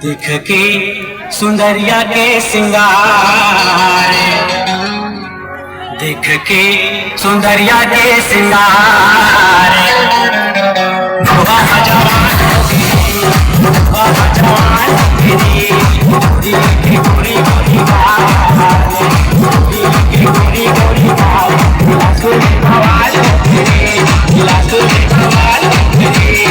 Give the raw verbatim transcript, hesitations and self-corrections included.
देख के सुंदरिया के सिंगार, देख के सुंदरिया के सिंगार, बाबा जवान हो गई, बाबा जवान हो गई, गोरी के गोरी गोरी बाल, गोरी के गोरी गोरी बाल, लाखों में बवाल हो गई, लाखों में बवाल हो गई।